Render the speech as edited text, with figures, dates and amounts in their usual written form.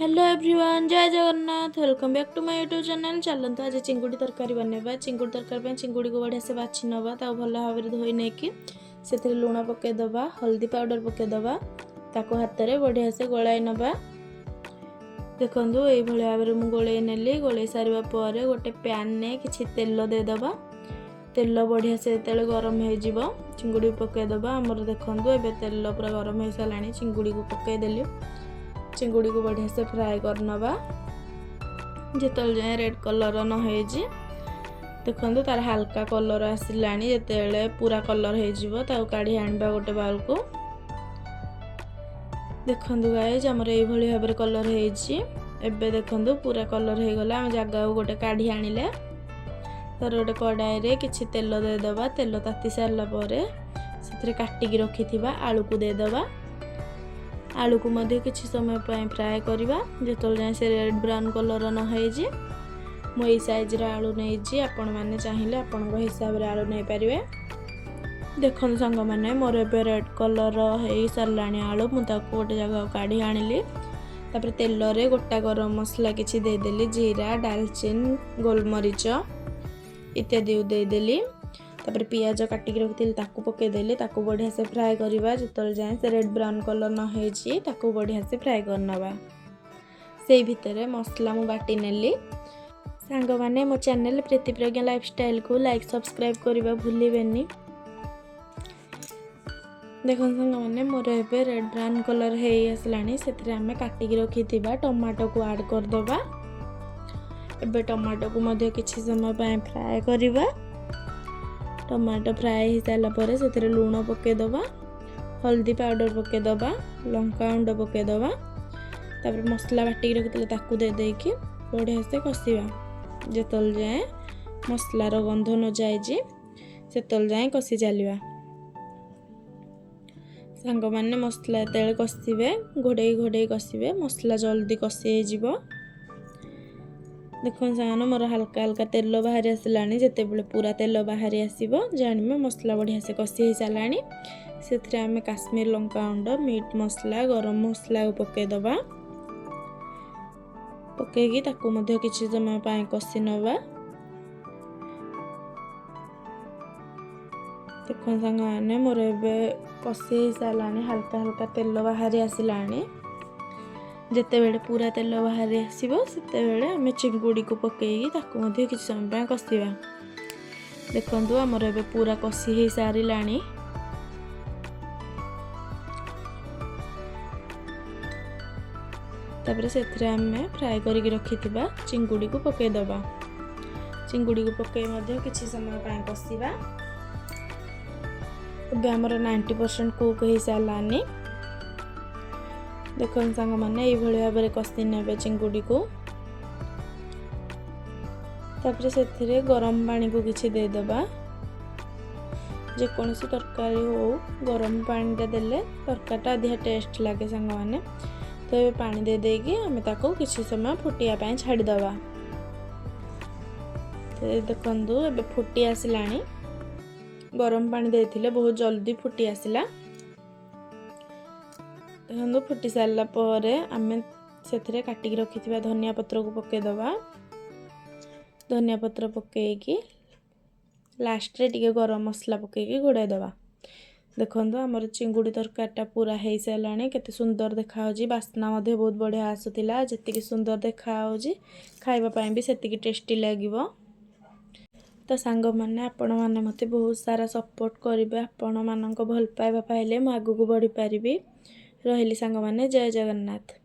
Hello everyone, Jay Jagannath. Welcome back to my YouTube channel. ଚାଲନ୍ତୁ, ଆଜି ଚିଙ୍ଗୁଡ଼ି ତରକାରୀ ବନେଇବା। ଚିଙ୍ଗୁଡ଼ି ତରକାରୀ ପାଇଁ ଚିଙ୍ଗୁଡ଼ିକୁ ବଢ଼ିଆ ସେ ବାଛି ନେବା। ତାକୁ ଭଲ ଭାବରେ ଧୋଇ ନେଇକି ସେଥିରେ ଲୁଣ ପକାଇଦେବା, ହଳଦୀ ପାଉଡ଼ର ପକାଇଦେବା, ତାକୁ ହାତରେ ବଢ଼ିଆ ସେ ଗୋଳାଇ ନେବା। ଦେଖନ୍ତୁ, ଏଇଭଳି ଭାବରେ ମୁଁ ଗୋଳେଇ ନେଲି। ଗୋଳେଇ ସାରିବା ପରେ ଗୋଟେ ପ୍ୟାନ୍ରେ କିଛି ତେଲ ଦେଇଦେବା। ତେଲ ବଢ଼ିଆ ସେ ଯେତେବେଳେ ଗରମ ହେଇଯିବ, ଚିଙ୍ଗୁଡ଼ି ପକାଇଦେବା। ଆମର ଦେଖନ୍ତୁ, ଏବେ ତେଲ ପୁରା ଗରମ ହେଇସାରିଲାଣି। ଚିଙ୍ଗୁଡ଼ିକୁ ପକାଇଦେଲି। ଚିଙ୍ଗୁଡ଼ିକୁ ବଢ଼ିଆ ସେ ଫ୍ରାଏ କରିନେବା, ଯେତେବେଳେ ଯାଏଁ ରେଡ଼୍ କଲର୍ ନ ହେଇଛି। ଦେଖନ୍ତୁ, ତାର ହାଲକା କଲର୍ ଆସିଲାଣି। ଯେତେବେଳେ ପୁରା କଲର୍ ହେଇଯିବ, ତାକୁ କାଢ଼ି ଆଣିବା ଗୋଟେ ବାଉଲକୁ। ଦେଖନ୍ତୁ ଗାଇଜ୍, ଆମର ଏଇଭଳି ଭାବରେ କଲର୍ ହେଇଛି। ଏବେ ଦେଖନ୍ତୁ, ପୁରା କଲର୍ ହେଇଗଲା। ଆମେ ଜାଗାକୁ ଗୋଟେ କାଢ଼ି ଆଣିଲେ। ତାର ଗୋଟେ କଡ଼ାଇରେ କିଛି ତେଲ ଦେଇଦେବା। ତେଲ ତାତି ସାରିଲା ପରେ ସେଥିରେ କାଟିକି ରଖିଥିବା ଆଳୁକୁ ଦେଇଦେବା। ଆଳୁକୁ ମଧ୍ୟ କିଛି ସମୟ ପାଇଁ ଫ୍ରାଏ କରିବା, ଯେତେବେଳେ ଯାଏଁ ସେ ରେଡ଼୍ ବ୍ରାଉନ୍ କଲର୍ ନ ହେଇଛି। ମୁଁ ଏଇ ସାଇଜ୍ର ଆଳୁ ନେଇଛି। ଆପଣମାନେ ଚାହିଁଲେ ଆପଣଙ୍କ ହିସାବରେ ଆଳୁ ନେଇପାରିବେ। ଦେଖନ୍ତୁ ସାଙ୍ଗମାନେ, ମୋର ଏବେ ରେଡ଼୍ କଲର୍ ହେଇସାରିଲାଣି ଆଳୁ। ମୁଁ ତାକୁ ଗୋଟେ ଜାଗାକୁ କାଢ଼ି ଆଣିଲି। ତାପରେ ତେଲରେ ଗୋଟା ଗରମ ମସଲା କିଛି ଦେଇଦେଲି। ଜିରା, ଡାଲଚିନି, ଗୋଲମରିଚ ଇତ୍ୟାଦି ଦେଇଦେଲି। ତାପରେ ପିଆଜ କାଟିକି ରଖିଥିଲି, ତାକୁ ପକାଇଦେଲି। ତାକୁ ବଢ଼ିଆ ସେ ଫ୍ରାଏ କରିବା, ଯେତେବେଳେ ଯାଏଁ ସେ ରେଡ଼୍ ବ୍ରାଉନ୍ କଲର୍ ନ ହେଇଛି। ତାକୁ ବଢ଼ିଆ ସେ ଫ୍ରାଏ କରିନେବା। ସେଇ ଭିତରେ ମସଲା ମୁଁ ବାଟି ନେଲି। ସାଙ୍ଗମାନେ, ମୋ ଚ୍ୟାନେଲ୍ ପ୍ରୀତି ପ୍ରଜ୍ଞା ଲାଇଫଷ୍ଟାଇଲ୍କୁ ଲାଇକ୍, ସବସ୍କ୍ରାଇବ୍ କରିବା ଭୁଲିବେନି। ଦେଖନ୍ତୁ ସାଙ୍ଗମାନେ, ମୋର ଏବେ ରେଡ଼୍ ବ୍ରାଉନ୍ କଲର୍ ହେଇ ଆସିଲାଣି। ସେଥିରେ ଆମେ କାଟିକି ରଖିଥିବା ଟମାଟୋକୁ ଆଡ଼୍ କରିଦେବା। ଏବେ ଟମାଟୋକୁ ମଧ୍ୟ କିଛି ସମୟ ପାଇଁ ଫ୍ରାଏ କରିବା। ଟମାଟୋ ଫ୍ରାଏ ହେଇସାରିଲା ପରେ ସେଥିରେ ଲୁଣ ପକାଇଦେବା, ହଳଦୀ ପାଉଡ଼ର ପକାଇଦେବା, ଲଙ୍କା ଗୁଣ୍ଡ ପକାଇଦେବା। ତାପରେ ମସଲା ବାଟିକି ରଖିଥିଲେ, ତାକୁ ଦେଇଦେଇକି ବଢ଼ିଆ ସେ କଷିବା। ଯେତେବେଳେ ଯାଏଁ ମସଲାର ଗନ୍ଧ ନ ଯାଇଛି, ସେତେବେଳେ ଯାଏଁ କଷି ଚାଲିବା। ସାଙ୍ଗମାନେ, ମସଲା ଯେତେବେଳେ କଷିବେ, ଘୋଡ଼େଇ ଘୋଡ଼େଇ କଷିବେ, ମସଲା ଜଲ୍ଦି କଷି ହେଇଯିବ। ଦେଖନ୍ତୁ ସାଙ୍ଗମାନେ, ମୋର ହାଲକା ହାଲକା ତେଲ ବାହାରି ଆସିଲାଣି। ଯେତେବେଳେ ପୁରା ତେଲ ବାହାରି ଆସିବ, ଜାଣିବେ ମସଲା ବଢ଼ିଆ ସେ କଷି ହେଇସାରିଲାଣି। ସେଥିରେ ଆମେ କାଶ୍ମୀର ଲଙ୍କା ଗୁଣ୍ଡ, ମିଟ୍ ମସଲା, ଗରମ ମସଲାକୁ ପକାଇଦେବା। ପକାଇକି ତାକୁ ମଧ୍ୟ କିଛି ସମୟ ପାଇଁ କଷି ନେବା। ଦେଖନ୍ତୁ ସାଙ୍ଗମାନେ, ମୋର ଏବେ କଷି ହେଇସାରିଲାଣି। ହାଲକା ହାଲକା ତେଲ ବାହାରି ଆସିଲାଣି। ଯେତେବେଳେ ପୁରା ତେଲ ବାହାରି ଆସିବ, ସେତେବେଳେ ଆମେ ଚିଙ୍ଗୁଡ଼ିକୁ ପକାଇକି ତାକୁ ମଧ୍ୟ କିଛି ସମୟ ପାଇଁ କଷିବା। ଦେଖନ୍ତୁ, ଆମର ଏବେ ପୁରା କଷି ହେଇସାରିଲାଣି। ତାପରେ ସେଥିରେ ଆମେ ଫ୍ରାଏ କରିକି ରଖିଥିବା ଚିଙ୍ଗୁଡ଼ିକୁ ପକାଇଦେବା। ଚିଙ୍ଗୁଡ଼ିକୁ ପକାଇ ମଧ୍ୟ କିଛି ସମୟ ପାଇଁ କଷିବା। ଏବେ ଆମର 90% କୁକ୍ ହେଇସାରିଲାଣି। ଦେଖନ୍ତୁ ସାଙ୍ଗମାନେ, ଏଇଭଳି ଭାବରେ କଷି ନେବେ ଚିଙ୍ଗୁଡ଼ିକୁ। ତାପରେ ସେଥିରେ ଗରମ ପାଣିକୁ କିଛି ଦେଇଦେବା। ଯେକୌଣସି ତରକାରୀ ହଉ, ଗରମ ପାଣିଟା ଦେଲେ ତରକାରୀଟା ଅଧିକା ଟେଷ୍ଟ ଲାଗେ ସାଙ୍ଗମାନେ। ତ ଏବେ ପାଣି ଦେଇ ଦେଇକି ଆମେ ତାକୁ କିଛି ସମୟ ଫୁଟିବା ପାଇଁ ଛାଡ଼ିଦେବା। ତ ଦେଖନ୍ତୁ, ଏବେ ଫୁଟି ଆସିଲାଣି। ଗରମ ପାଣି ଦେଇଥିଲେ ବହୁତ ଜଲ୍ଦି ଫୁଟି ଆସିଲା। ଦେଖନ୍ତୁ, ଫୁଟି ସାରିଲା ପରେ ଆମେ ସେଥିରେ କାଟିକି ରଖିଥିବା ଧନିଆ ପତ୍ରକୁ ପକାଇଦେବା। ଧନିଆ ପତ୍ର ପକାଇକି ଲାଷ୍ଟରେ ଟିକେ ଗରମ ମସଲା ପକାଇକି ଘୋଡ଼ାଇ ଦେବା। ଦେଖନ୍ତୁ, ଆମର ଚିଙ୍ଗୁଡ଼ି ତରକାରୀଟା ପୁରା ହେଇସାରିଲାଣି। କେତେ ସୁନ୍ଦର ଦେଖାହେଉଛି। ବାସ୍ନା ମଧ୍ୟ ବହୁତ ବଢ଼ିଆ ଆସୁଥିଲା। ଯେତିକି ସୁନ୍ଦର ଦେଖାହେଉଛି, ଖାଇବା ପାଇଁ ବି ସେତିକି ଟେଷ୍ଟି ଲାଗିବ। ତ ସାଙ୍ଗମାନେ, ଆପଣମାନେ ମୋତେ ବହୁତ ସାରା ସପୋର୍ଟ କରିବେ। ଆପଣମାନଙ୍କ ଭଲ ପାଇବା ପାଇଲେ ମୁଁ ଆଗକୁ ବଢ଼ିପାରିବି। ରହିଲି ସାଙ୍ଗମାନେ, ଜୟ ଜଗନ୍ନାଥ।